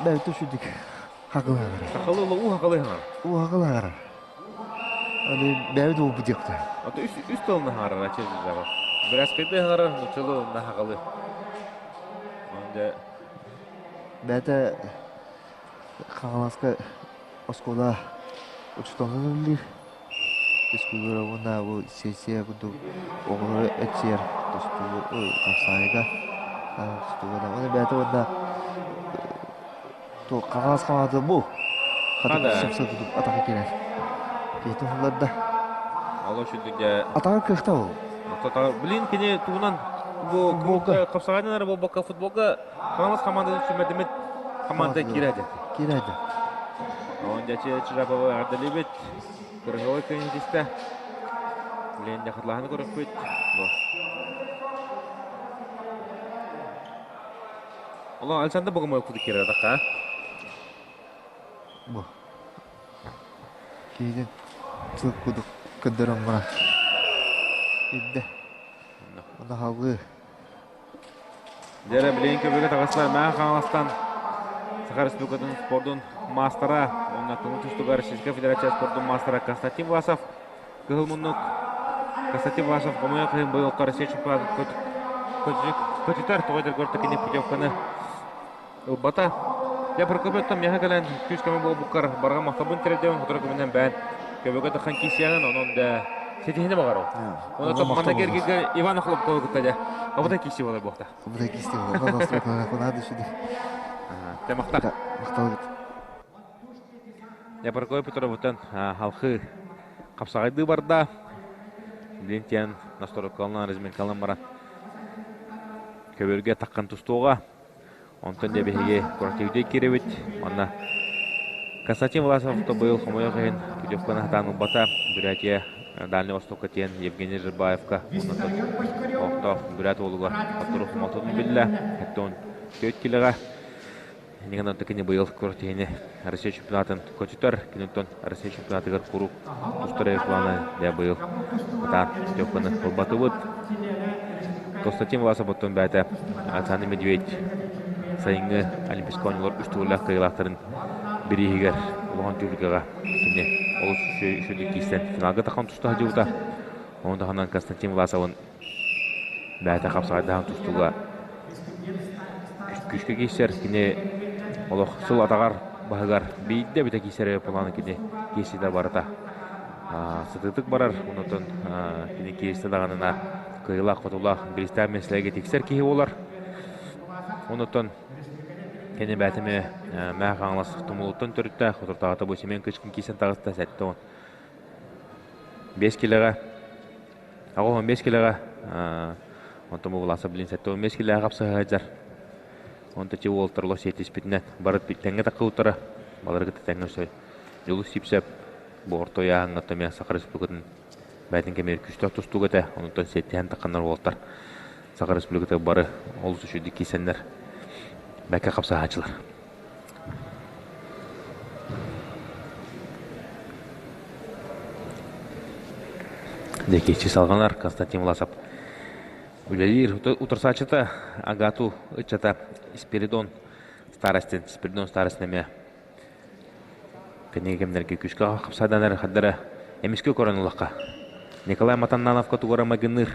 Бэйэтэ үчүгдүк хакылаһар. Сахалыы уу хакылыы хаҥар. Уу хакылаһар. Аны бэйэбит уолбут диэхтэ. Ото үс үс тылын хаҥарар ачы жаба. Бираскайды хаҥарар нуччалыы уонна хакылыы. Онда Бэйэтэ Хаҥаласка оскуола учууталынан үлэлиир. Физкультура уонна бу сессия курдук оҕолору эчийэр тустуу хапсаайга тустууга да уонна бэйэтэ уонна туох хаҥалас хамаата бу хатык сапса курдук атаҕа киирэр киһитин ылларда Алло шүдүгэ атаҕа кыахта ол Блин кини тугунан бу футболга хапсаҕайынан эрэ буолбакка футболга Хаҥалас хамаандатын сүмэрдимит хамаанда киирээдэ. Киирээдэ. Онон дьэ Чижаповы ардалибит. Кырыһылы кыһын Блин, дьахатлаһаны көрөппүт. Бу. Ола Александр Богомолов кудук киирэр атакка. Бу. Киһитин сыл кудук көрдөрөн баран. Ирдэ. Онно халгыы Дьэ билигин көбүгэ таҕыста Мэҥэ Хаҥаластан Саха Республикатын спордун маастара уонна көҥүл тустууга Российскай Федерация спордун маастара Константин Власов кыһыл муннук Константин Власов хомойуох иһин быйылгы Россия чемпионатын көтүтэр тоҕо этэргэ орто кини путевканы ылбата. Дьэ Прокопьевтан миэхэ кэлэн күүс-көмө буолбуккар барҕа махталбын тириэрдэбин сотору кэминэн бэйэн көбөкө таххан киисиэҕин онон да ситиһини баҕарабын. Онон Онон манна махтал буолар. кэргигэ Иван Охлопковы кытта дьэ абытай кииси буолар буолта. Абытай киисти буолар. Настройкалара наада сүдү. Те махтал. Махтал. Дьэ Прокопий Петровтан халхы хапсаҕайдыы барда. Лентиян настройкалынан разминкалан баран көбөргө таххан тустууга Онтон дьэ биһиги куораттыырдыы киирэбит. Манна Константин Власов быйыл хомойуох иһин путевканы сатаан ылбата. Бурятия Дальний Востокка тиийэн Евгений Жирбаевка уонна олохтоох бурят уолугар хоттору хомолтотун биллэ. Хэттон түөрт килоҕа. Иннигин кини быйыл куораттыыны Россия чемпионатын көтүтэр. Киниттэн Россия чемпионатыгар куруук тустар плана дьэ быйыл сатаан путевканы ылбатыбыт. Константин Власов оттон бэйэтэ Александр Медведь сайыҥҥы Олимпийскай оонньуулар үс төгүллээх кыайыылаахтарын бирииһигэр улахан түһүлгэҕэ кини олус үчүгэйдик киирсэн финалга тахсан туста сылдьыбыта. Ону таһынан Константин Власовын бэйэтэ хапсаҕайдаһан тустууга күүскэ киирсэр. Кини олох сыл атаҕар баһыгар биирдэ эбитэ киирсэр планы кини киирсиитэ барыта сытыытык барар. Онтон кини киирсэ даҕанына кыайыылаах-хотуулаах бириистээх миэстэлэргэ тиксэр киһи буолар. Онтон кини бэйэтэ эмиэ Мэҥэ Хаҥалас Тумулуттан төрүттээх, утуртаҕата бу Семен Кычкин киирсэн таҕыста 75 килэҕэ 85 килэҕэ онтон бу Власов блин 75 килэҕэ хапсыһа сылдьар. Онто чи уолтар олох сиэтиспитинэн бары тэҥҥэ таккыбыттара балары кытта тэҥҥэ өссө Дьулус Сипсэп бу орто ыйааһыҥҥа эмиэ Саха Республикатын бэйэтин кэмигэр күүстээх тустуук этэ. Онтон сиэттиһэн тахханнар уолаттар Саха Республиката бары олус үчүгүйдүк киирсэннэр бэккэ хапсаһааччылар. Дьэкиэччи салҕанар Константин Власов үлэлиир утарсааччыта Агату ыччата Спиридон Старостин Спиридон Старостин эмиэ Кэнники кэмнэргэ күүскэ хапсааданар хардара эмискэ көрөн ыллахха Николай Матаннановка тугу эрэ майгынныыр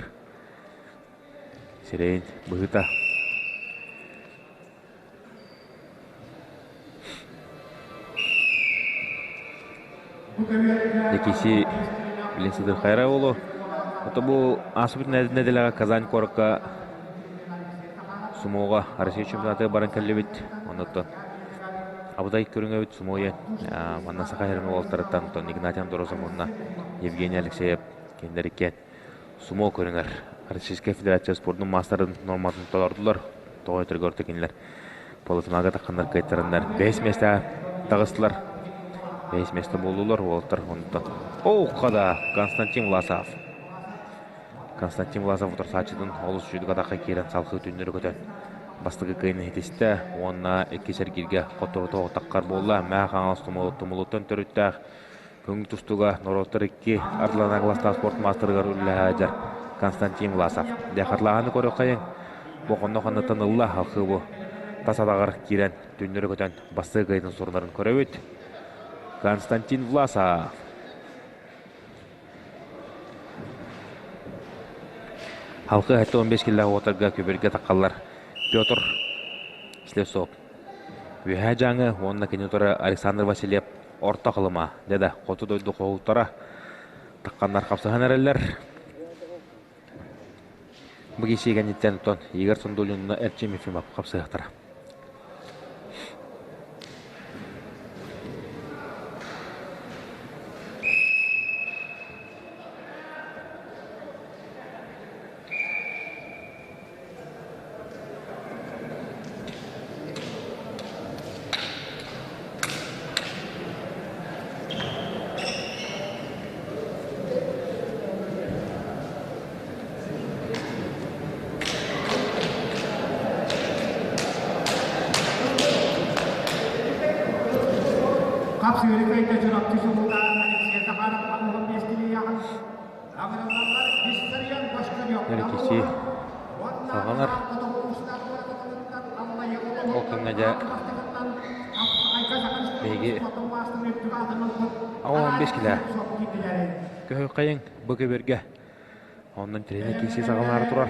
сирэйин быһыыта Дьэкиси билин сытырхайара буолуо. Ото бу ааспыт нэдиэлэҕэ Казань куоракка сумоҕа Россия чемпионатыгар баран кэллибит. Оннуттан Абытай көрүҥэбит сумуойа манна Саха сирин уолаттарыттан оттон Игнатий Андросов уонна Евгений Алексеев кинилэр иккиэн сумо көрүҥэр Российскай Федерация спордун маастарын норматын толордулар. Тоҕо өтөргө орто кинилэр полуфиналга тахханнар кыайтараннар бэһис миэстэҕэ таҕыстылар. Бэһис миэстэ буоллулар уолаттар онтон. Оукка Константин Власов. Константин Власов утарсааччытын олус үчүгэй атахха киирэн салгыы түннэри көтөн бастакы кыайыыны ситистэ уонна иккис эргииргэ хотторутуох таххар буолла. Мэҥэ Хаҥалас Тумулуттан төрүттээх көҥүл тустууга норуоттар икки ардыларынан кылаастаах спорт маастарыгар үлэлэһэ Константин Власов. Дьэ, хатылааһыны көрүөххэйиҥ. Бу хонно ханныттан ылла халхыы бу. тас атаҕар киирэн түннүрү көтөн бастыы кыайытын сурунарын көрөбүт. Константин Власов. Халқы 15 киллээх уотарга көбүргэ таххаллар Петр Слепцов. Үөһээ Дьааҥы уонна кини утары Александр Васильев Орто Халыма, дьэ да, хоту дойду хоһууттара тахханнар хапсыһан эрэллэр. Бу киирсии кэнниттэн оттон Игорь Сундулинна Эрчим Ефимов хапсыһыахтара. Хапсыыры кыайда Чурапчы чулуута Алексей Захаров аллын биэстилиэҕин Киси салҕанар. Ол кэмҥэ дьэ биһиги 15 килэ көһүөххэйиҥ бу көбүөргэ. Онон тренер киси саҕалаары турар.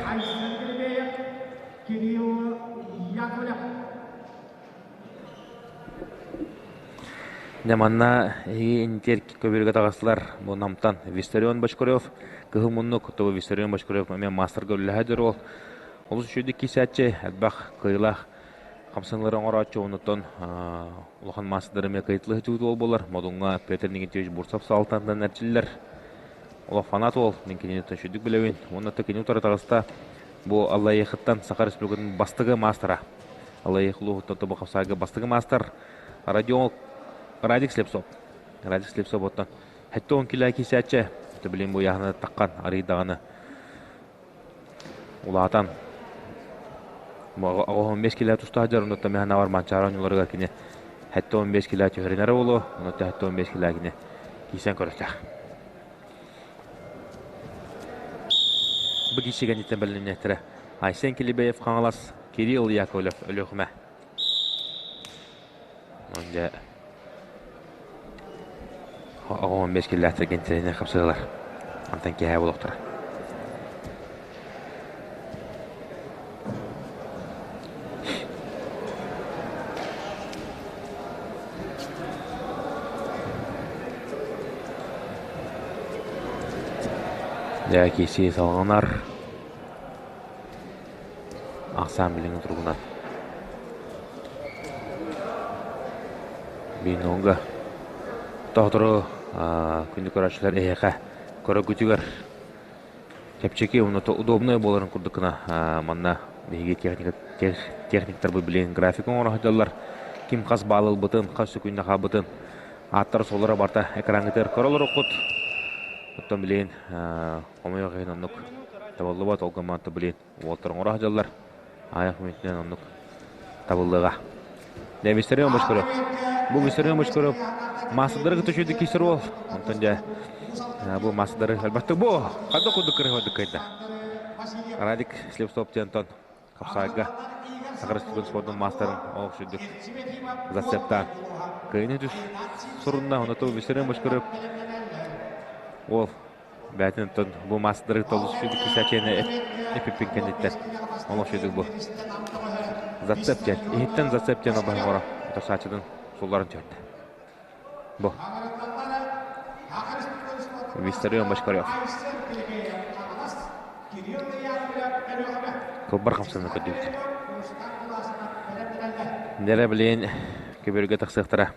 Дьэ манна эһиги интиэр көбүөргэ таҕыстылар. Бу Намтан Виссарион Бочкарев, Кыһыл муннук, тобу Виссарион Бочкарев эмиэ маастарга үлэлэһэ дьоруол. Олус үчүгэйдик киирсээччи, элбэх кыайыылаах хамсаныылары оҥорооччу, оннуттан улахан маастардары эмиэ кыайтылыһы уол буолар. Модуҥҥа Петр Никитич Бурцев саалтантан эрчиллэр. Олох фанат уол, мин кинини үчүгэйдик билэбин. Уонна кини утары таҕыста бу Аллайыахыттан Саха Республикатын бастакы маастара. Аллайыах улууһуттан Тобоховсайга бастакы маастар Радио Радик Слепцов. Радик Слепцов оттон 70 кило киисээччи. Билин бу яһына таққан арый даҕаны улаатан 15 кило тустаах дьар оннуттан мэһэн авар манчаара оонньууларыгар кини 75 кило түһэринэрэ буолуо оннуттан 75 кило кини киисэн көрүстэх. Бу киирсигэниттэн бэлэмнээхтэрэ Айсен Килибеев Хаҥалас, Кирилл Яковлев Өлүөхүмэ. Дьэ 15 киллээхтэргэ интэриэһинэй хапсыһыылар мантан киэһэ буолуохтара. Дьэ киирсии салҕанар. Ахсаан билиҥҥи туругунан Бинога тоһотору күндү көрөөччүлэр эһиэхэ көрөргүтүгэр чэпчэки уонна удобнай буоларын курдук гына манна биһиги техниктарбыт билигин график оҥоро сылдьаллар. Ким хас баал ылбытын, хас сөкүүндэ хаалбытын ааттара-суоллара барыта экраҥҥытыгар көрө олоруккут. Оттон билигин хомойуох иһин оннук табыллыбат, ол гынан билигин уолаттар оҥоро сылдьаллар. Аҕыйах мүнүүтүнэн оннук табыллыаҕа. Дьэ, Виссарион Бочкарев. Бу Виссарион Бочкарев маастардары кытта үчүгэйдик киирсэр уол. Онтон дьэ бу маастардары элбэхтик бу ханна курдук кырыһыбардык кыайда. Радик Слепцов диэн онтон хапсаайга Саха Республикатын спордун маастарын олох үчүгэйдик зацептаан кыайыны түс сурунна. Онно Виссарион Бочкарев уол Бээтин оттон бу маастары толус үчүгдүк кисээчиэни эпиппин кэнниттэн олох үчүгдүк бу. Зацеп диэн. Иһиттэн зацеп диэн обаһын оҥоро. Тосааччытын сулларын түһэрдэ. Бу. Виссарион Бочкарев. Кылбар хамсаны көрдүбүт. Дэрэ билин көбүөргэ тахсыахтара.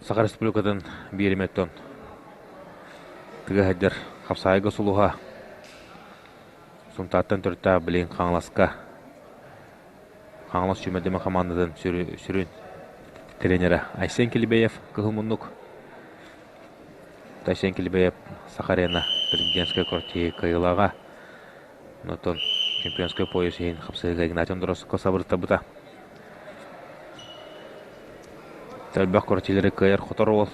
Саха Республикатын биэримэттэн тыга сылдьар хапсаайга сулуһа Сунтаартан төрүттээх билигин Хаҥаласка Хаҥалас сүүмэрдэмэ хамаандатын сүрүн тренерэ Айсен Килибеев Кыһыл муннук Айсен Килибеев Саха Арена президентскэй квартира кыайыылааҕа Онтон чемпионскай пояс иһин хапсыһыыга Игнатий Андросовка сабырыттарбыта. Элбэх квартиралары кыайар хотор уол.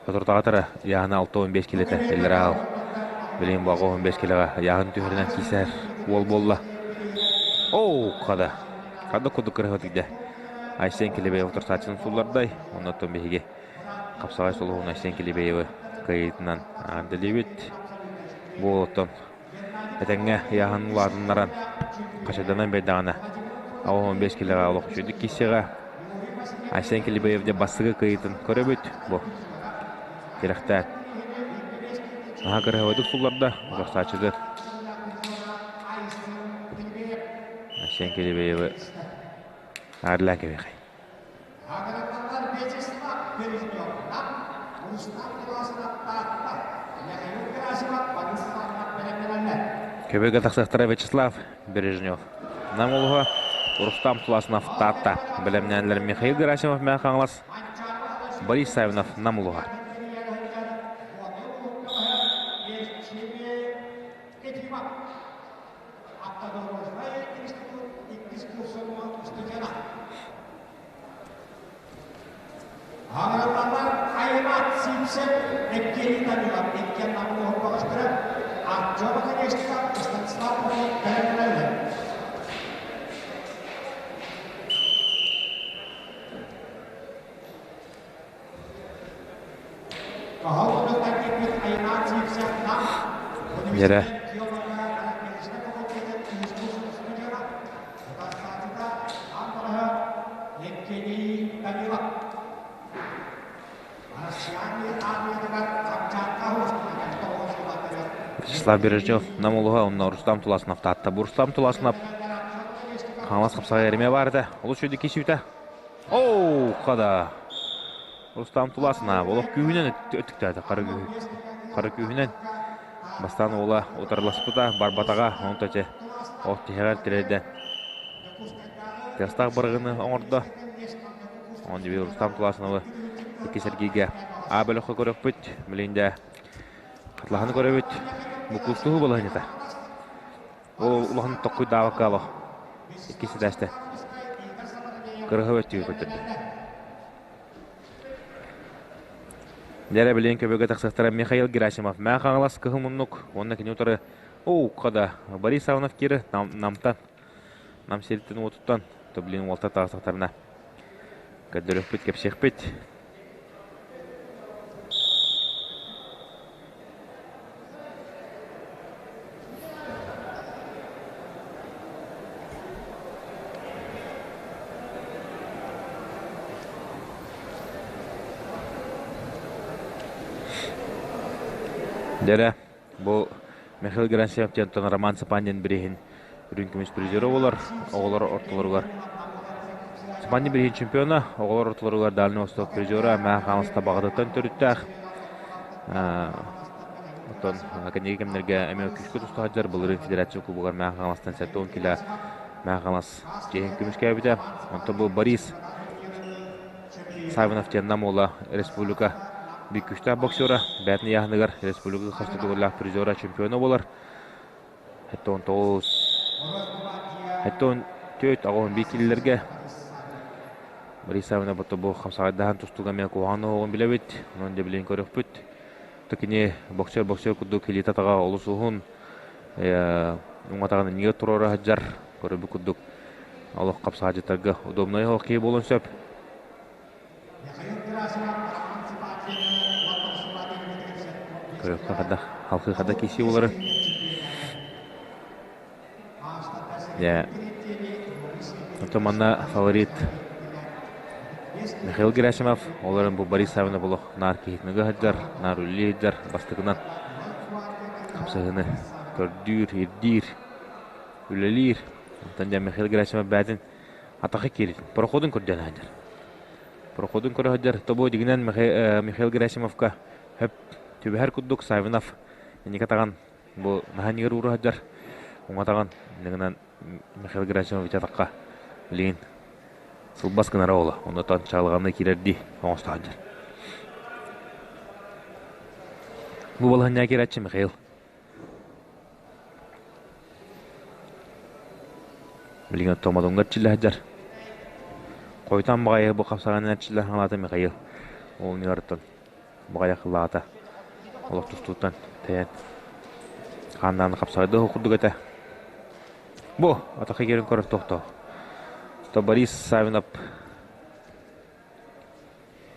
Соторутааҕытара ыйааһына 65 килэтэ иллэрэ аал. Билигин бу 85 килэҕэ ыйааһын түһэринэн киисэр. уол буолла. Оу, хада. Хада курдук кырыһытыйда. Айсен Килибеев утарсааччытын суллардай. Оннуттан биһиги хапсаҕай сулуһун Айсен Килибеевы кыайыытынан аардылыыбыт. Бу оттон этэҥҥэ ыйааһын улаатыннаран хачайданан биэрдэҕинэ 15 килэҕэ олох үчүгэйдик киирсиэҕэ. Айсен Килибеев дьэ бастакы кыайыытын көрөбүт. Бу тирэхтээн наһаа кыраһыабайдык сулларда утарсааччыты. Айсен Килибеевы аарлаан кэбиэхэй. Көбөкө тахсыахтара Вячеслав Бережнев. Нам улуһа Рустам Туласынов Таатта. Бэлэмнээнилэр Михаил Герасимов Мэҥэ Хаҥалас, Борис Савинов Нам улуһа. Аҕыраллар Айымат Симсен Евгений Данилов иккиэн намылыһын бөҕөстөрө Артем Оконешников Станислав Попов бэлэмнэнэллэр. Кыһыл көмүстэн киирбит Айымат Симсен Нам Дьэрэ университет геология археологическай факультетын үһүс курсун устудьуона Утарсааччыта Антонаһы Евгений Данилов. Россияне армиятыгар Камчатка устунан тоҕус сылларыгар Вячеслав Бережнев Нам улуһа онно Рустам Туласынов Таатта. Бу Рустам Туласынов Хаҥалас хапсаҕай эримэ баар этэ. Олус үчүгэй киирсүүтэ. Оу, хада. Рустам Туласынов олох күүһүнэн өттүктээтэ. Хара күүһү. Хара күүһүнэн. Бастаан уола утарыласпыта, барбатаҕа, онто чэ, ол тиһэҕэр тириэрдэн тыастаах бырыгыны оҥордо. Онон дьэ Рустам Туласыновы икки сэргиигэ А бөлөххө көрөхпүт. Билигин дьэ хатлаһаны көрөбүт. Буккустуһуу балаһынньата. Ол улахан токкуйдаабакка олох иккис этээстэ кырыһы өттүгэр көтөрдө. Дьэрэ билигин көбүгэ тахсыахтара Михаил Герасимов Мэҥэ Хаҥалас Кыһыл Муннук уонна кини утары Оукка да Борис Саввинов киирэ Намтан Нам сириттэн уотуттан то билигин уолта таҕыстахтарына көрдөрүөхпүт кэпсиэхпит. Дьэрэ, бу Михаил Герасимов диэн Роман Сапанин бирииһин үрүҥ көмүс призера буолар. Оҕолор ортолоругар Сапанин бирииһин чемпиона, оҕолор ортолоругар Дальний Восток призера Мэҥэ Хаҥалас Табаҕатыттан төрүттээх. Оттон кэнники кэмнэргэ эмиэ күүскэ туста сылдьар былырыын федерация кубогар Мэҥэ Хаҥаластан 70 кило Мэҥэ Хаҥалас чиэһин көмүскээбитэ. Онтон бу Борис Саввинов диэн Нам уола республика биир күүстээх боксера, бэйэтин ыйааһыныгар республика хас да төгүллээх призера, чемпиона буолар. 79 74 81 килилэргэ Борис Саввинов бу хамсаҕайдаһан тустууга эмиэ куһаҕан оһоҕун билэбит. Онон дьэ билигин көрүөхпүт. Кини боксер-боксер курдук илиитэ атаҕа олус уһун, уҥатаҕын иннигэр туруора сылдьар, көрөрбүт курдук олох хапсаҕайдьыттарга удобнай оһох киһи буолуон сөп. Көрүөххэ хайдах халкы хайдах киирсии буолары. Дьэ, оттон манна фаворит Михаил Герасимов, ол эрэн бу Борис Савинов олох наар киһитин ыга сылдьар, наар үлэлии сылдьар, бастакынан хапсыһыыны көрдүүр, ирдиир, үлэлиир. Онтон дьэ Михаил Герасимов бэйэтин атаха кииритин, проходун көрдөөн сылдьар. Проходун көрө сылдьар, тобу дигинэн Михаил Герасимовка хөп түбэһэр курдук Савинов инники атаҕын Бу наһаа ньыгыр уура сылдьар уҥатаҕын иннигинэн Михаил Герасимович атахха билигин сылбас гынара уола. Оннотон чаалҕаны киирэрдии оҥосто сылдьар. Бу балаһынньа киирээччи Михаил. Билигин Томодуҥҥа эрчиллэ сылдьар. Хойутаан баҕайы бу хапсаҕайынан эрчиллэ хаҥалаата Михаил. Ол ньыгартан баҕайах ылаата олох тустууттан тэйэн хааннаан хапсаҕайдыы курдук этэ. Бу атаха киирэн көрөр тохтоо. То Борис Савинов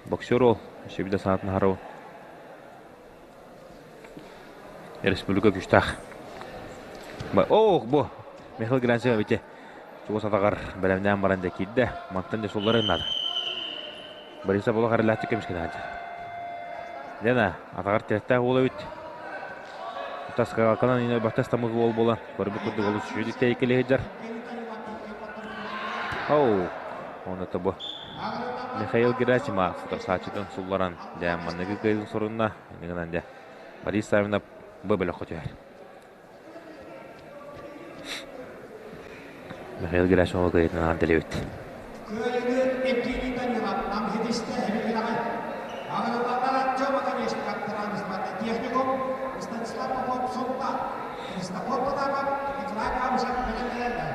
боксер ол сөбүдэ санаатын аһарабын. Республика күштээх. Ох, бу Михаил Герасимов ити чугас атаҕар бэлэмнээн баран дьэ киирдэ. Мантан дьэ сулларын наада. Борисов олох эрэллээхтик көмүскэнэ сылдьар. Лена атаҕар тирэхтээх уол эбит. Таскалканан ине баттас тамык уол буолан көрбүт курдук олус үчүгэй тэйкэлии сылдьар. Оу, оны тобу Михаил Герасимов утарсааччытын сулларан дьэ манныгы кыайын сорунна. Иннигинэн дьэ Борис Савинов бу бөлөххө түһэр. Михаил Герасимов кыайыытынан аан дэлэбит. Кыайыыны Евгений Данилов Намхидистэ эбигирэҕэ Аҕырыллаллар Артем Оконешников транспортный техникум Станислав Попов Сунтаар Христофор Потапов Николай Камышев бэлэмнэнэллэр.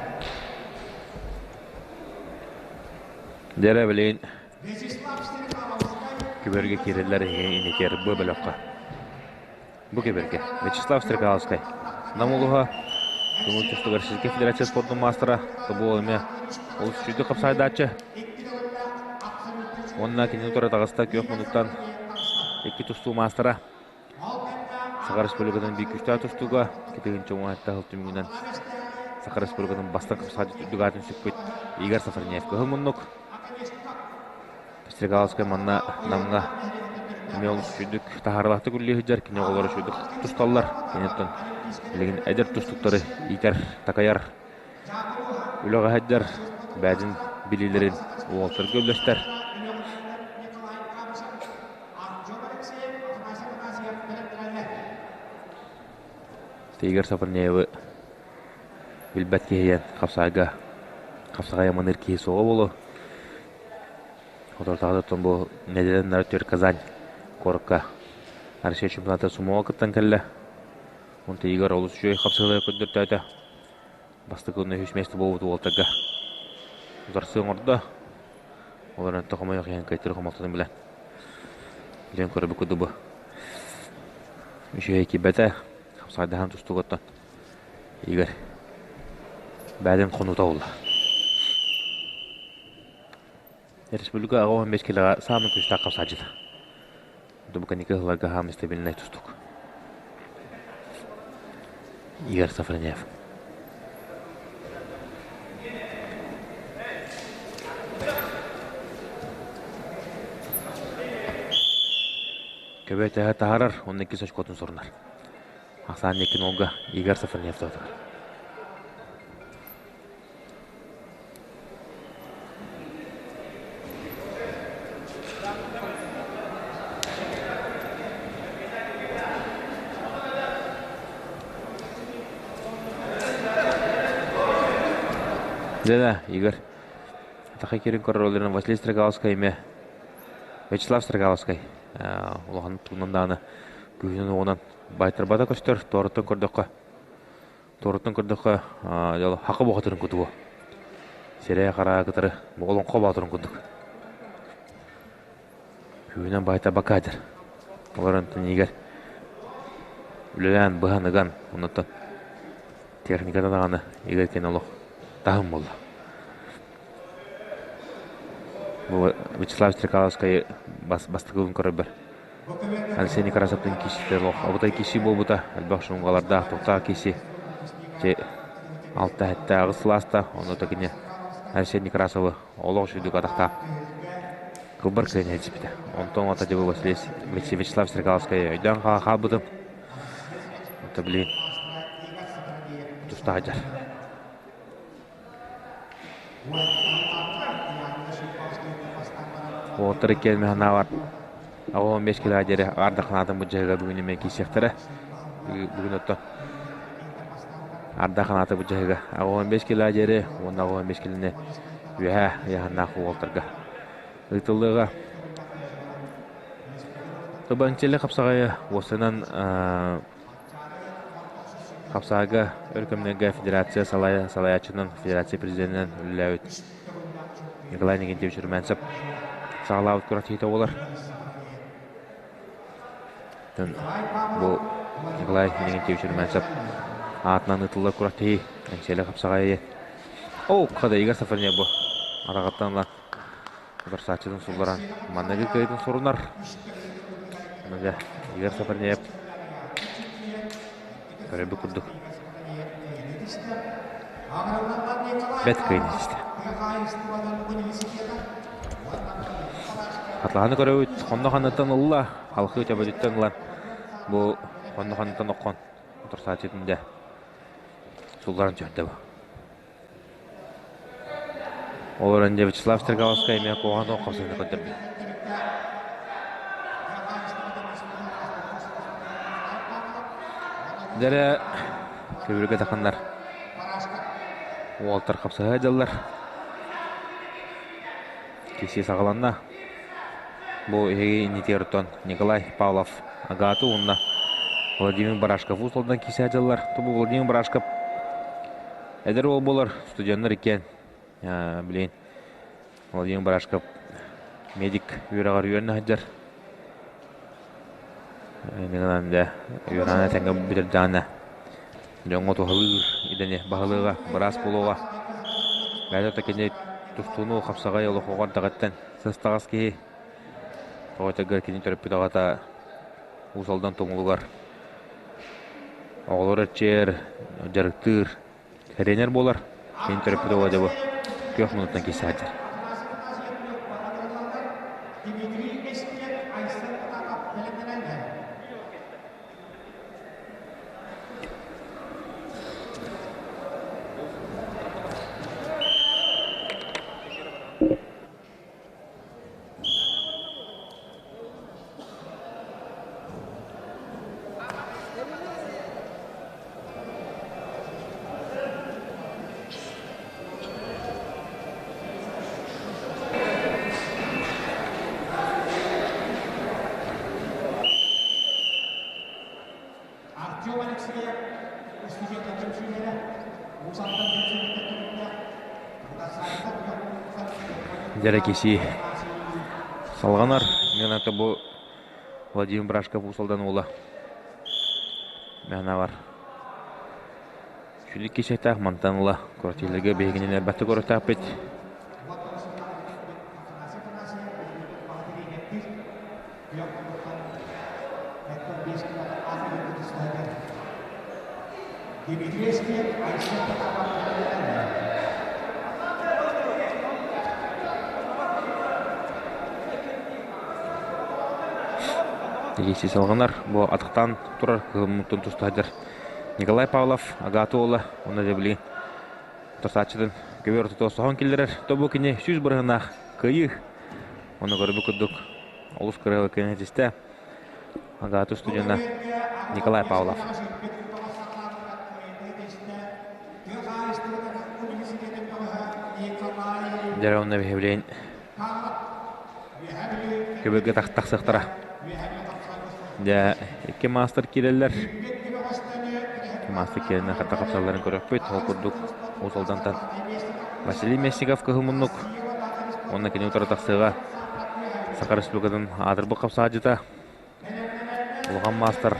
Дьэрэ билигин Вячеслав Стрекаловскай күбэргэ киирэллэр инникер бу бөлөххө. Бу кэбиргэ Вячеслав Стрекаловскай Нам улууһа көҥүл тустууга Российскай Федерация спордун маастара тобуол эмиэ олус үчүгэйдик хапсаайдааччы. Уонна кинини утары таҕыста күөх муннуктан икки тустуу маастара. Саха Республикатын биир күүстээх тустууга 2017 сыл түмүгүнэн Саха Республикатын бастакы хапсаайдьыт үрдүк аатын сүкпүт Игорь Сафарнеев кыһыл муннук. Стрекаловскай манна Намҥа эмиэ олус үчүгдүк таһаарыылаахтык үлэлии сылдьар, кини оҕолоро үчүгдүк тусталлар. Киниттэн билигин эдэр тустуктары иитэр, такайар, үлэҕэ сылдьар, бэйэтин билиилэрин уолаттарга үллэстэр. Игорь Сафарнеевы билбэт киһи диэн хапсаайга хапсаҕай аманыыр киһи суоҕа буолуо. Соторутааҕыта бу нэдиэлэннэр түөр Казань куоракка Россия чемпионата сумоҕа кыттан кэллэ. Онтон Игорь олус үчүгэй хапсыһыылары көрдөртөөтө. Бастакы уонна үһүс миэстэ буолбут уолаттарга утарсыы оҥордо. Ол эрэн хомойуох иһин кыайтары хомолтотун билэн диэн көрөбүт курдук бу. Үчүгэй киирбэтэ. Хапсаайдаһан тустуугуттан Игорь бэйэтин хонуута буолла. Республика 85 килоҕа саамай күүстээх хапсааччыта. Дубуканика ыһылларга хаамый стабильнай тустук. Игорь Сафронев. Көбө таһаарар, уонна иккис очкотун сорунар. Ахсаан икки нолга Игорь Сафронев тоһутар. Да-да, Игорь. Атахай кирин көрөр Василий Строгаловскай эмиэ Вячеслав Строгаловскай улахан тугунан даҕаны күүһүнэн уоҕунан баайтарбата көстөр, туораттан көрдөххө Туораттан көрдөххө, дьол хака буохатырын кутугу. Сирэй хараа кытары олоҥхо боотурун курдук. Күүһүнэн баайта бакаадыр. Олорон тэнигэр үлэлээн быһан ыган, оннуттан техниката даҕаны игэр кэнэ олох таһым буолла. Бу Вячеслав Стрекаловскай бастакыбын көрөрбөр Алексей Некрасовтыын киирсиитэ олох абытай киирсии буолбута. Элбэх шумгалардаах, туохтаах киирсии. Ити алта сэттэ аҕыс сылааста. Онно кини Алексей Некрасовы олох үчүгдүк атахтаах кылбар кыайан иһитсиппитэ. Онтон ата дьыбы Василий Вячеслав Стрекаловскай өйдөөн хаалбытым. Это блин тустаах дьар. Уолаттар иккиэн санаабар 15 килоҕа диэри ардаханаатын былдьаһыыга бүгүн эмиэ киирсиэхтэрэ. Бүгүн оттон ардаханааты былдьаһыыга 15 килоҕа диэри уонна 15 килини үөһээ ыйааһыннаах уолаттарга ыытыллыаҕа. Тобанчили хапсаҕайы уопсайынан Хапсаҕайга өр кэмнэргэ федерация салайааччынан, федерация президенинэн үлэлээбит Николай Никитич Румянцев саҕалаабыт күрэхтэһиитэ буолар. Бу Николай Никитич Румянцев аатынан ыытыллар күрэхтэһии Эҥсиэли хапсаҕайы. Оо, хада Игорь Сафарнев бу араҕаттан ылан утарсааччытын сулларан манныгы кыайыытын сурунар. Дьэ, Игорь Сафарнев көрөрбүт курдук бэт кыайын истэ. Хатлааны көрөбүт, хонно ханныттан ылла, халхыы төбөтүттэн ылан бу хонно ханныттан окхон утарсааччытын дьэ сулларан түһэрдэ бу. Ол эрэн дьэ Вячеслав Стрекаловскай эмиэ куһаҕан туох хапсыһыыны көрдөрдө. Дьэрэ көбүргэ таханнар уолтар хапсыһа дьаллар. Киси саҕаланна. Бу эһиги иннитигэр оттон Николай Павлов Агату уонна Владимир Барашков уус-алдан киирсэ дьаллар. Бу Владимир Барашков эдэр уол буолар, студеннар иккиэн билигин Владимир Барашков медик үөрэҕэр үөрэнэ сылдьар. Иннинэн дьэ үөрэҕин этэҥҥэ бүтэрдэҕинэ дьоҥҥо туһалыыр идэни баһылыаҕа, быраас буолуоҕа. Бэйэтэ да кини тустууну хапсаҕай олохоҕор даҕаттан сыстаҕас киһи. Тоҕо этэргэр кини төрөппүт аҕата Уус Алдан Тумулугар оҕолор эрчийэр, дьарыктыыр тренер буолар. Кини төрөппүт оҕо дьэ бу күөх муннуктан киирсэ сылдьар. Артем Алексеев устудьуоннар түмсүүлэрэ Уус Алдан түмсүүтүттэн төрүттээх Дьэрэ киси салҕанар. Мен бу Владимир Брашков Уус Алдан уола. Мээнэ бар. Сүдү кисэтэх мантан ыла квартираларга биһигинэн элбэхтик көрүөхтээхпит. Тигиси салҕанар бу атахтаан турар кыһыммыттан туста сылдьар Николай Павлов Агата уола уонна дьэ билигин тосааччытын көбүөр ортото соһон киллэрэр. Тобу кини 100 бырыһынаах кыайыы. Ону көрбүт курдук олус кыраһыабай кыайан ситистэ. Агата студена Николай Павлов. Дьэ онно биһиги көбүөргэ тахсыахтара. Дьэ икки маастар киирэллэр. Маастар киирэннэр хатта хапсалларын көрөппүт. Ол курдук Уус Алдантан Василий Местников кыһыл муннук уонна кини утары тахсыаҕа Саха Республикатын аатырбыт хапсаадьыта улахан маастар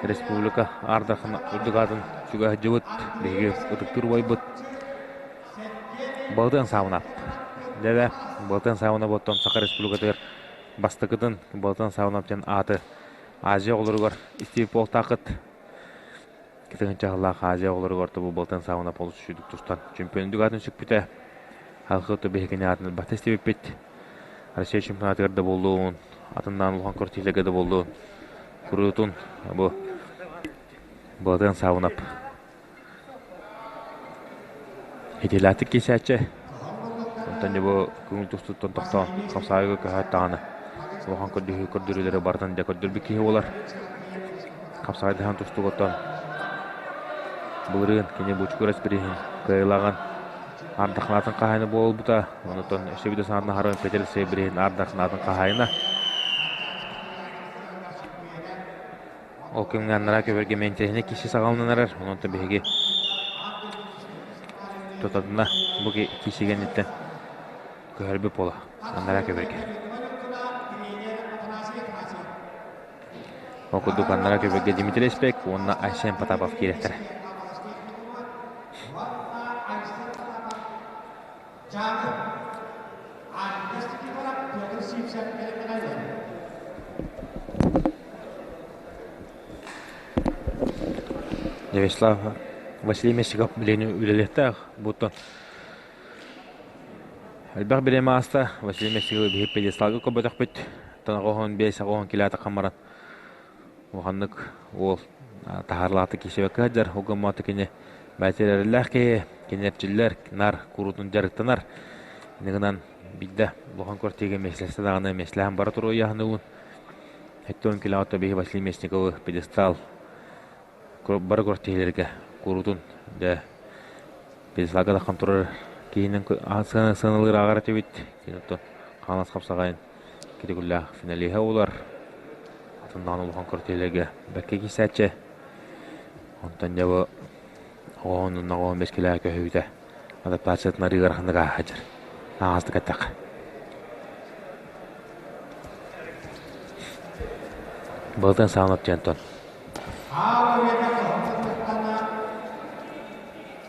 республика Аар Дархан үрдүк аатын сүгэ сылдьыбыт биһиги ытыктыыр убайбыт Балтыан Саабынап. Дьэ, Балтыан Саабынап оттон Саха Республикатыгар бастакытын Балтыан Саабынап диэн ааты Азия оҕолоругар истибит буолтааххыт. Кытыгынча Азия оҕолоругар тобу Балтыан Саабынап олус үчүгдүк тустан чемпион үрдүк аатын сүкпүтэ. Халқы биһигини аатын ылбата истибиппит. Россия чемпионатыгар да буоллун, атыннаан улахан квартираларга да буоллун, куруутун бу Балтыан Саабынап Итилээтик киирсээччи. Онтон дьэ бу көҥүл тустууттан тохтоон, хапсаайга көһөөт даҕаны улахан көрдөһүү көрдөрүүлэри барытын дьэ көрдөрбүт киһи буолар. Хапсаайдаһан тустуук оттон былырыын кини Бучкурас бирииһин кыайыылааҕын ардахнаатын хаһаайына буолбута. Онтон өссө биирдэ саҥаран аһаран Петр Алексеев бирииһин ардахнаатын хаһаайына. Ол кэмҥэ анараа көбөргө мэнтэһинэ киси саҕаланан эрэр. Онон биһиги тутатына бу кисигэнниттэн көһөрбүт буола анараа көбөргө. Ол курдук анараа көбөргө Дмитрий Спек уонна Айсен Потапов киирэхтэрэ. Вячеслав Василий Местников билигин үлэлиэхтээх буттан элбэх бириэмэ ааста. Василий Местников биһиги пьедесталга көрбөтөхпүт. Тоноҕоһун биэс оҕоһун килээтэ баран улаханнык уол таһаарылаахтык киирсибэккэ сылдьар. Ол гыммата кини бэйэтэ киһи, кини эрчиллэр, нар куруутун дьарыктанар. Инньэ гынан биирдэ улахан квартираҕа миэстэлэстэ даҕаны миэстэлэһэн бара туруйаһыныыбын. Сэттэ килоҕа биһи Василий Местниковы пьедестал бары квартираларга куруутун дьэ пьедесталга таххан турар киһинэн сыаналыыр ааҕар этибит. Кини оттон хаҥас хапсаҕайын киригуллаах финалиһа буолар. Атыннаҕын улахан квартираларга бэркэ киирсээччи. Онтон дьэ бу оҕоһун оҕоһун бэскилээх көһүүтэ адаптациятын арыы ыараханнык ааһа Ааҕастык эттэххэ. Былытын саҕана Антон.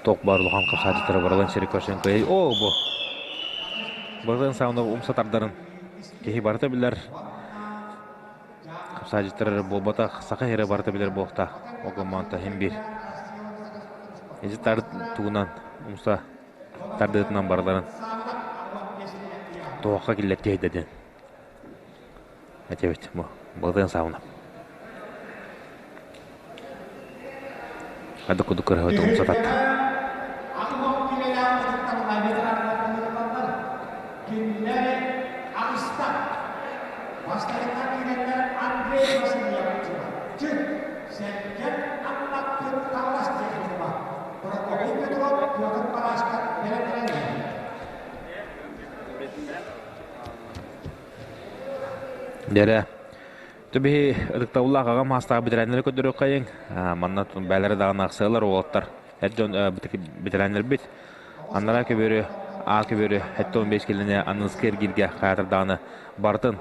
Ток бар улахан хапсаадьыттара барылан сири көрсөн кыай. Оо бу. Былытын саҕана умса тардарын киһи барыта билэр. Хапсаадьыттар эрэ буолбатах, саха эрэ барыта билэр буолта. Огомонто иһин биир. Ити тар тугунан умса тардыытынан барыларын туохха киллэртиэйдэ диэн этэбит бу былырыын саҕана Хадык кудук кырыһы умса татта. Дэрэ. Түбиһи ытыктабыллаах аҕам хаастаах бэтэрээннэри көрдөрүөххэйиҥ. Манна бээлэрэ даҕаны ахсыалар уолаттар. Эр дьон бэтэрээннэрбит. Аннараа көбүөрү, аа көбүөрү 75 килини аныгыскы эргииргэ хаятар даҕаны барытын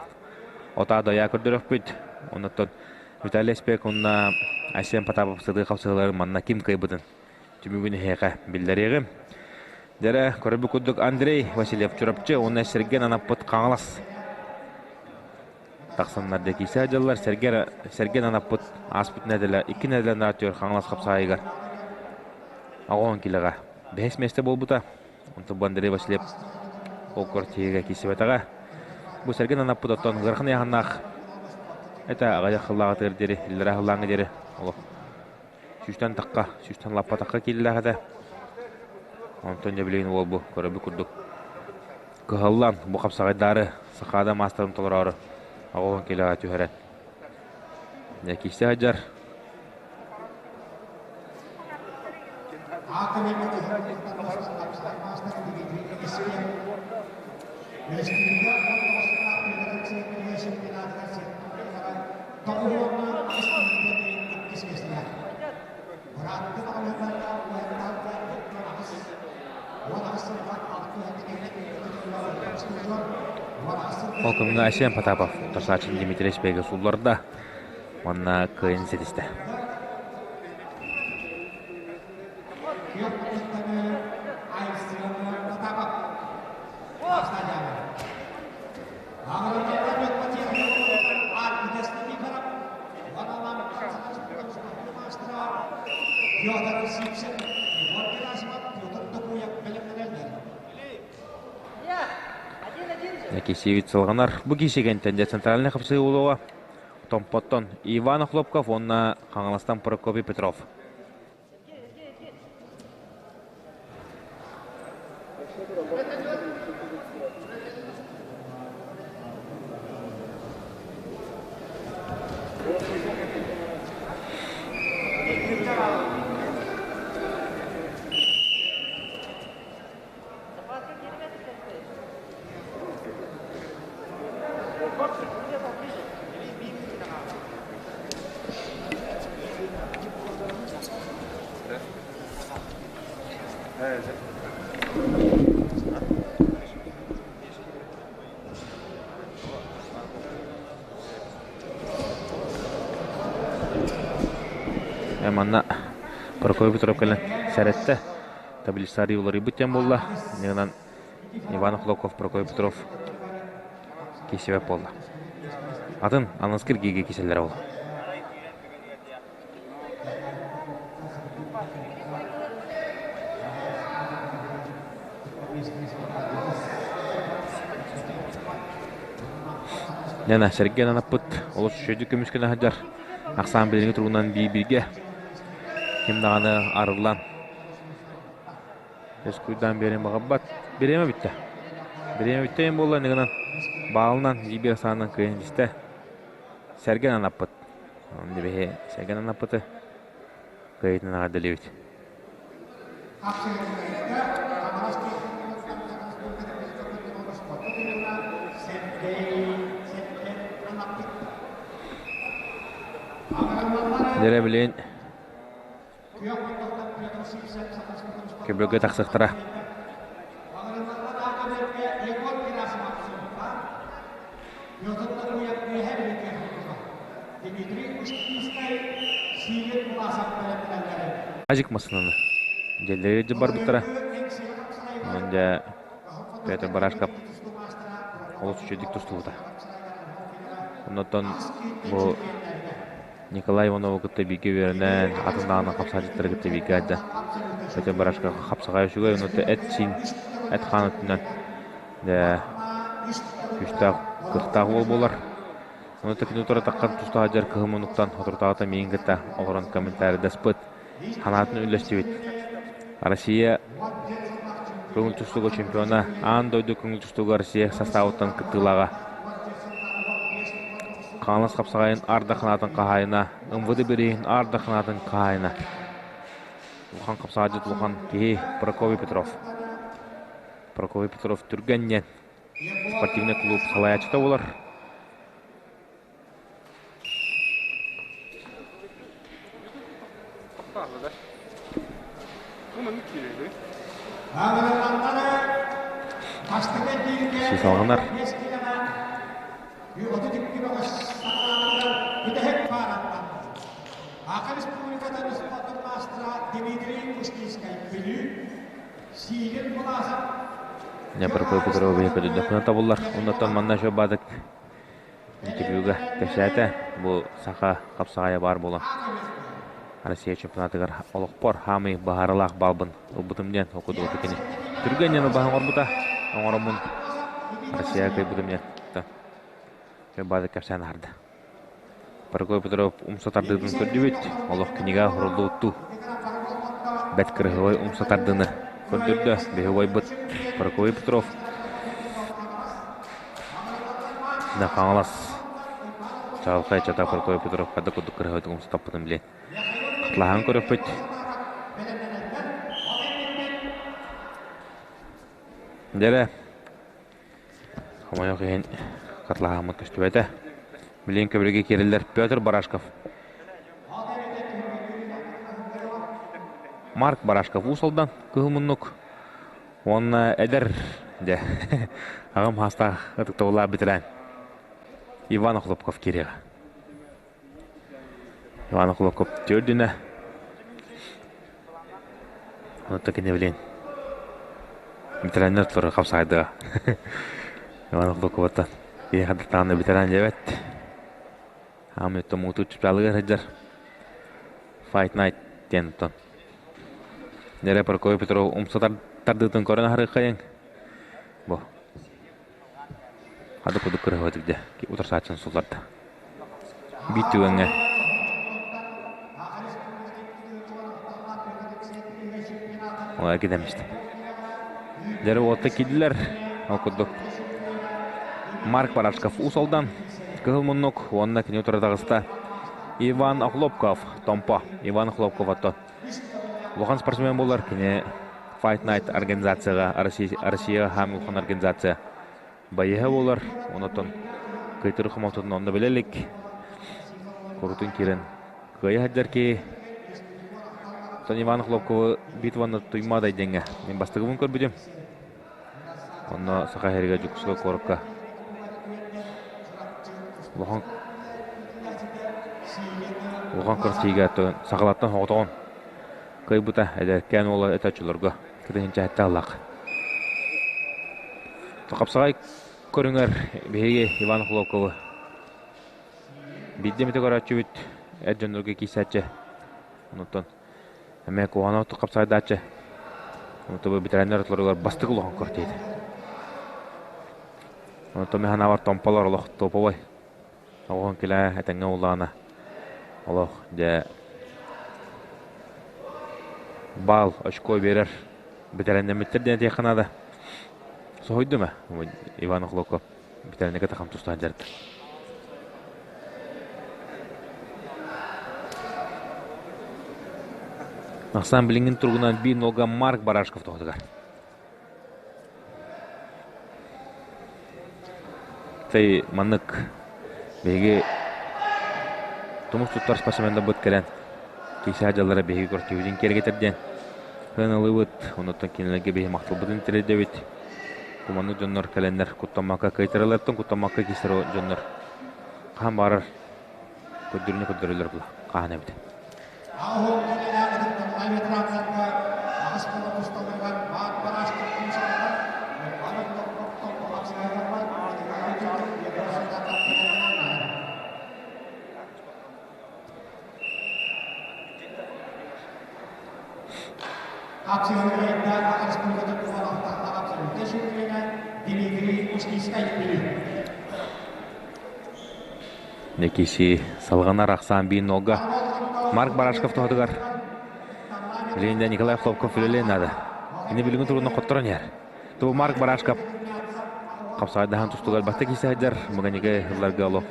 отаа дойаа көрдөрүөхпүт. Оннуттан Виталий Эспек уонна Айсен Потапов сытыы хапсыһыыларын манна ким кыайбытын түмүгүн эһиэхэ биллэриэҕим. Дьэрэ, көрөрбүт курдук Андрей Васильев Чурапчы уонна Сэргэн анаппыт Хаҥалас тахсаннар дьэ киирсэ дьыллар Сэргэн, Сэргэн анаппыт ааспыт нэдиэлэ икки нэдиэлэ наатыгар Хаҥалас хапсаайыгар 80 килоҕа бэһис миэстэ буолбута. Онтон бу Андрей Васильев ол квартираҕа киирсибэтэҕэ. Бу Сэргэн анаппыт оттон ыарахан ыйааһыннаах это аҕыйах сыллааҕытыгар диэри, иллэрээ сыллааҥҥа диэри олох сүүстэн тахха, сүүстэн лаппа тахха киирилээх этэ. Онтон дьэ билигин уол бу көрөбүт курдук кыһаллан бу хапсаҕайдаары сахаада маастарын толороору 80 килоҕа түһэрэн дьэ киирсэ сылдьар. Ол кэмҥэ Айсен Потапов утарсааччы Дмитрий Спега суулларда уонна кыайын ситистэ. Кисиевич салҕанар. Бу киисигэнтэн дьэ центральнай хапсыы буолуоҕа. Томпоттон Иван Охлопков уонна Хаҥаластан Прокопий Петров. Манна Прокопий Петров кэлэн сэрэттэ. Таблицарий уларыйбыт диэн буолла. Иннинэн. Иван Охлопков, Прокопий Петров киирсибэт буолла. Атын аныгыскы эргииргэ киирсэллэрэ буолла. Нена Сергей анаппыт олус үчүгэйдик көмүскэнэ сылдьар. Ахсаан билиҥҥи туругунан биир-бииргэ ким даҕаны арыллан Өскүйдаан биэриэн баҕарбат. Бириэмэ бүттэ. Бириэмэ бүттэ диэн буолла иннигинэн баалынан биир саанан кыайан истэ. Сэргэн анаппыт. Онно биһи сэргэн анаппыты кыайыытын эҕэрдэлиибит. Дьэрэ билигин Көбүөргэ тахсыахтара. Ажик массыынаны дьиэлэригэр барбыттара. Онон дьэ Петр Барашков олус үчүгэйдик тустубута. Оннуттан бу Николай Иванову кытта бииргэ үөрэнэн, атын даҕаны хапсаҕайдьыттары кытта бииргэ сылдьан, Петя Барашка хапсаҕай үчүгэй, онуота эт-сиин, эт-хаан өттүнэн дьэ күүстээх, кыахтаах уол буолар. Онуота кини утары таххан туста сылдьар кыһыл муннуктан соторутааҕыта миигин кытта олорон комментарийдаспыт, санаатын үллэстибит. Россия көҥүл тустууга чемпиона, аан дойду көҥүл тустууга Россия састаабыттан кыттыылааҕа. Хаҥалас хапсаҕайын аар ханаатын хаһаайына, МВД бирииһин аар ханаатын хаһаайына. Улахан хапсаҕайдьыт улахан киһи Прокопий Петров. Прокопий Петров түргэн диэн спортивнай клуб салайааччыта буолар. Сыысаланар. Днепропетровскай Петрович көтүдөххүнэ табыллар. Оннуттан манна еще баадык интервьюга кэпсээтэ. Бу саха хапсаҕайа баар буолан Россия чемпионатыгар олохпор хаамый баһааралаах баалбын ылбытым диэн окудуоту кини түргэн диэн баһан оҥорбута оҥороммун Россия кыайбытым диэн баадык кэпсээн аһарда. Прокопий Петров умса тардыытын көрдүбүт. Олох кинигэ оһоруллубуттуу. Бэрт кырыһыбай умса тардыыны көрдөрдө. Биһи убайбыт Прокопий Петров Да Хаҥалас чаҕылхай чата Прокопий Петров хайдах курдук кырыһыбытын умса таппытын билэн хатылаһан көрүөхпүт. Дьэрэ Хомойуох иһин, хатылаһаммыт көстүбэтэ. Билигин көбүрүгэ киирэллэр Петр Барашков. Марк Барашков Уус Алдан кыһыл муннук уонна эдэр дьэ аҕам хаастаах ытыктабыллаах бэтэрээн Иван Охлопков киириэҕэ. Иван Охлопков түөрдүнэ. Онто кини билин ветераннар турар хапсаайдыга. Иван Охлопковаттан киһи хардыктаҕына ветеран диэбэт. Аамый томууту чыпчаалыгар сылдьар. Fight Night диэн оттон. Нерэ Прокопий Петров умса тардыытын көрөн аһарыаххайыҥ. Бу. Хады кудук кырыһыбытык дьэ утарсааччыны сулларда. Биир түгэҥҥэ Ол эргитэммит. Дьэрэ уотта киирдилэр. Ол курдук Марк Барашков Уус Алдан, Кыһыл Муннук уонна кини утары таҕыста Иван Охлопков, Томпо. Иван Охлопков оттон улахан спортсмен буолар. Кини Fight Night организацияҕа Россия хаамыы улахан организация байыһа буолар. Онотон кыайтыры хомолтотун онно билэ илик. Курутун киирэн кыайа сылдьар киһи. Оттон Иван Хлопковы битваны туймаадай диэҥҥэ мин бастакыбын көрбүтүм. Онно Саха сиригэр Дьокуускай куоракка улахан улахан кырсыыга сахалартан соҕотоҕун кыайбыта эдэркээн уола этэ оччолорго кытыһынча аллах. Хапсаҕай көрүҥэр биһиги Иван Охлопковы биирдэ эмитэ көрөөччүбүт эр дьоннорго киирсээччи. Онтон эмиэ куһаҕан хапсаҕайдааччы. Онтон ветераннар ортолоругар бастакы улахан көр диэтэ. Онтон мин санаабар томполор олох топовой. Оҕоһун килээ этэҥҥэ улаана олох дьэ баал очко биэрэр бэтэрэннэммиттэр диэн этиэххэ наада. Соһуйдум ээ Иван Охлопков бэтэрэннэргэ тахам тустаан дьарыктар. Ахсаан билиҥҥин туругунан биир нолга Марк Барашков тоһутугар. Тэй маннык биһиги тумус туттар спортсменнарбыт кэлэн киирсэ сылдьаллара биһиги көрсүһүүтүн киэргэтэр диэн сыаналыыбыт. Онуттан кинилэргэ биһи махталбытын тириэрдэбит. Бу маннык дьоннор кэлэннэр куттаммакка кыайтараллартан куттаммакка киирсэр дьоннор хаһан баҕарар көрдөрүүнү көрдөрөллөр була хаһан эбит. Некиси салҕанар ахсаан биир нолга Марк Барашков туһатыгар Леонид Николаев Хлопков үлэлиэн наада. Кини билигин туругунан хотторон иһэр. Ту Марк Барашков хапсаайдаһан тустугар батта киирсэ сылдьар Маганига ылларга олох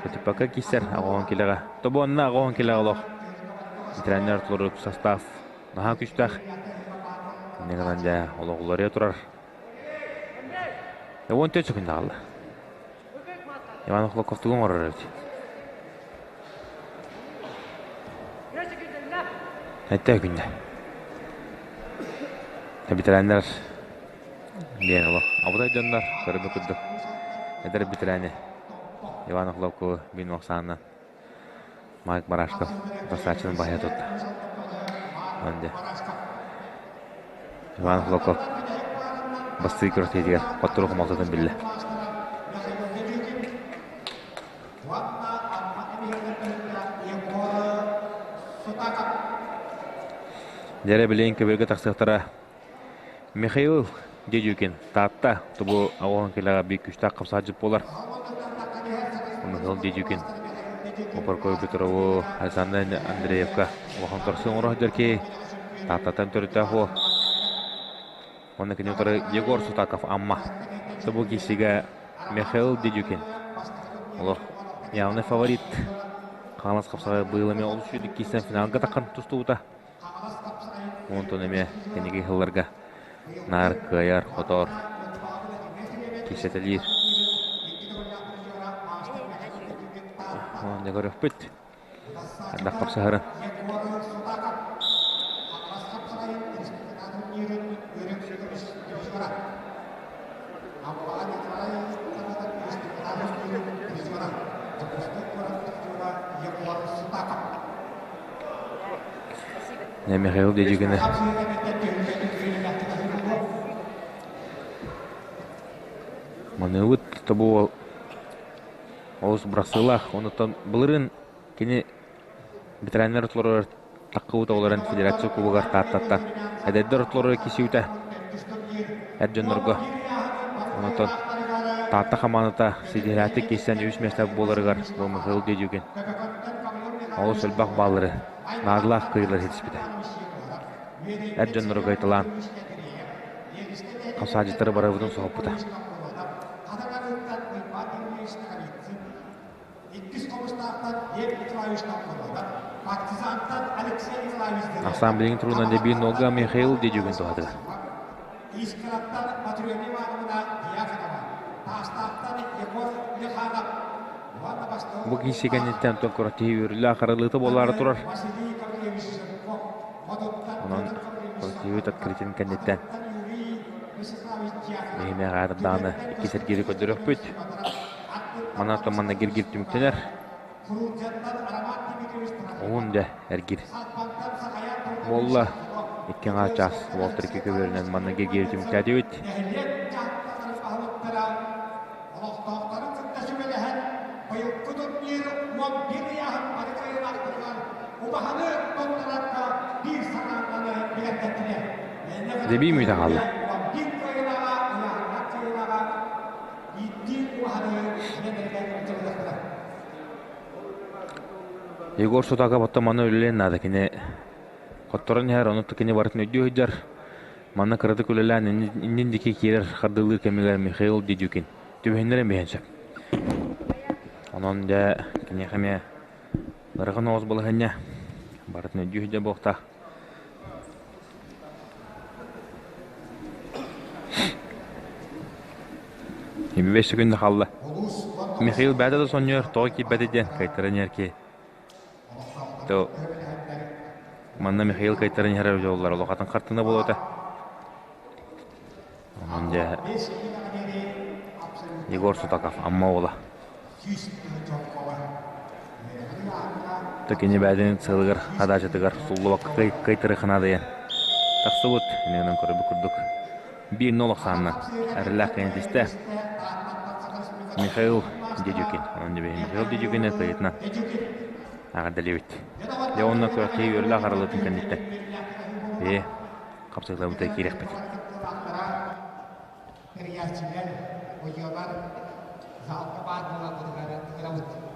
Көтүппэккэ киирсэр аҕоһон килэҕэ. Тобуонна аҕоһон килэҕэ олох. Тренер толору состав наһаа күүстээх. Инньэ гынан дьэ олох уларыйа турар. 14 секунда хаалла. Иван Охлопков тугу оҥорор эбит? Эттэ күннэ. Ветераннар диэн олох абытай дьоннор көрбүт курдук эдэр ветераны Иван Охлопковы мин Оксана Майк Барашков бастааччыны баһыйа тутта. Онде Иван Охлопков бастыы күрэхтэһиитигэр хотторуу хомолтотун биллэ. Дьэрэ билигин көбүөргэ тахсыахтара Михаил Дедюкин Таатта тобу оҕоһон кэлэҕэ биир күүстээх хапсааччыт буолар. Михаил Дедюкин Опоркой Петрову Александр Андреевка улахан көрсүөн оҥоро сылдьар киһи Тааттаттан төрүттээх уол. Уонна кини утары Егор Сутаков Амма. Тобу киирсиигэ Михаил Дедюкин олох явный фаворит. Хаҥалас хапсаҕай быйыл эмиэ олус үчүгэй киирсэн финалга таххан тустубута. Онтон эмиэ кэнники сылларга наар кыайар, хотор, кэпсэтэлиир. Онно көрүөхпүт. Хайдах хапсыһарын. Михаил Дедюгины Маныыбыт тобу олус бырахсыылаах. Онуттан былырыын кини ветераннар ортолоругар таххыбыт оҕолорун федерация кубогар Тааттаттан эдэрдэр ортолоругар кисиүтэ эр дьоннорго. Онтон Таатта хамаандата ситиһилээхтик киирсэн үс миэстэ буоларыгар бу Михаил Дедюгин олус элбэх бааллары наадалаах кыайыылары ситиспитэ. Эр дьоннору кыайталаан хапсаадьыттары барыбытын соһуппута. Ахсаан билигин туругунан дебют нолга Михаил Дедюгин туһатыгар. Бу киирсии кэнниттэн Антон Куротиһи үөрүүлээх арыллыыта буолаары турар. Онон Куротиһибит открытиетын кэнниттэн биһимэх аатырдаҕына иккис эргиири көрдөрүөхпүт. Манна манна гиргир түмүктэнэр. Уһун дьэ эргир. Буолла икки аҥаар чаас уолтар икки көбүөрүнэн манна гиргири түмүктээтибит. Дебии мүйтэ хаалла. Егор Сутаков оттон манна үлэлиэн наада. Кини хотторон иһэр, ону кини барытын өйдүү сылдьар. Манна кыратык үлэлээн иннин диэки киирэр хардыылыыр кэмигэр Михаил Дедюкин түбэһиннэрэн биһэн сөп. Онон дьэ киниэхэ эмиэ ыарахан оҕус балаһыанньа барытын өйдүү сылдьар буолуохтаах. Бэс секунда хаалла. Михаил бэйэтэ да сонньуйар, тоҕо киирбэтэ диэн кыайтаран иһэр киһи. То манна Михаил кыайтаран иһэр дьоллор улахатын хартыына буолуо этэ. Онон дьэ Егор Сутаков Амма уола. Кини бэйэтин сыалыгар, хадаачатыгар суллубакка кыайтарыахына дайан тахсыбыт. Иннинэн көрбүт курдук биир нол ахсаанынан эрэллээх кыайан түстэ. Михаил Дедюкин. Онон Михаил Дедюкин кыайытынан аҕардалыбыт. Дьэ онно киһи үөрлээх арылытын кэнниттэн ээ хапсыглабыта киирэхпит. Тэрийээччилэр, ойуолар залга баар буоларбытыгар ыҥырабыт.